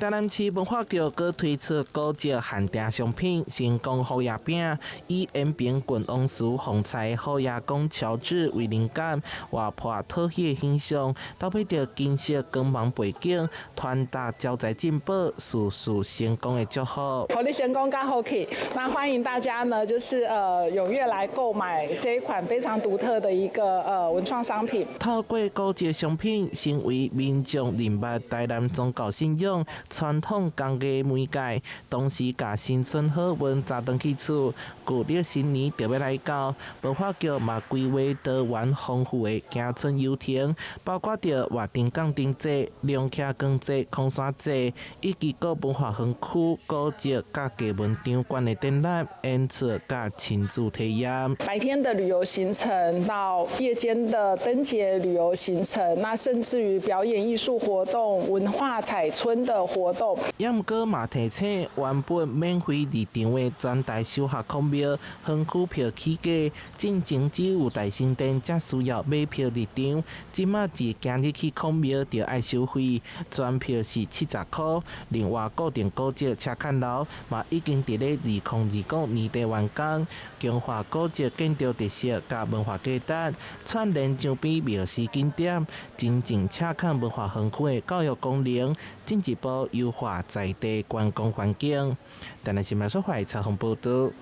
台南市文化局閣推出古蹟限定商品，成功虎爺餅，以延平郡王祠奉菜虎爺公喬治為靈感，活潑討喜的形象，搭配著金色光芒背景，傳達招財進寶、事事成功的祝福。予你成功佮好氣，那歡迎大家呢，就是踴躍來購買這一款非常獨特的一個文創商品。透過古蹟商品，成為民眾認捌台南宗教信仰、傳統工藝媒介，同時共新春好運紮轉去厝。舊曆新年就欲來到，文化局嘛規劃多元豐富的迎春遊程，包括著活燈港燈節、龍徛光節、空山節，以及各文化園區古蹟佮藝文場館的展覽、演出佮親子體驗。白天的旅遊行程到夜間的燈節旅遊行程，那甚至於表演藝術活動、文化彩春的活動。也毋過嘛提醒，原本免費入場的全台首合孔廟，園區票起價，進前只有大成殿才需要買票入場，這馬自今日起孔廟就愛收費，全票是70箍。另外，固定古蹟赤崁樓嘛已經佇咧2025年底完工，強化古蹟建築特色佮文化價值，串聯周邊廟寺景點，真正赤崁文化園區的教育功能，進一步優化在地觀光環境。台南新聞所採訪報導。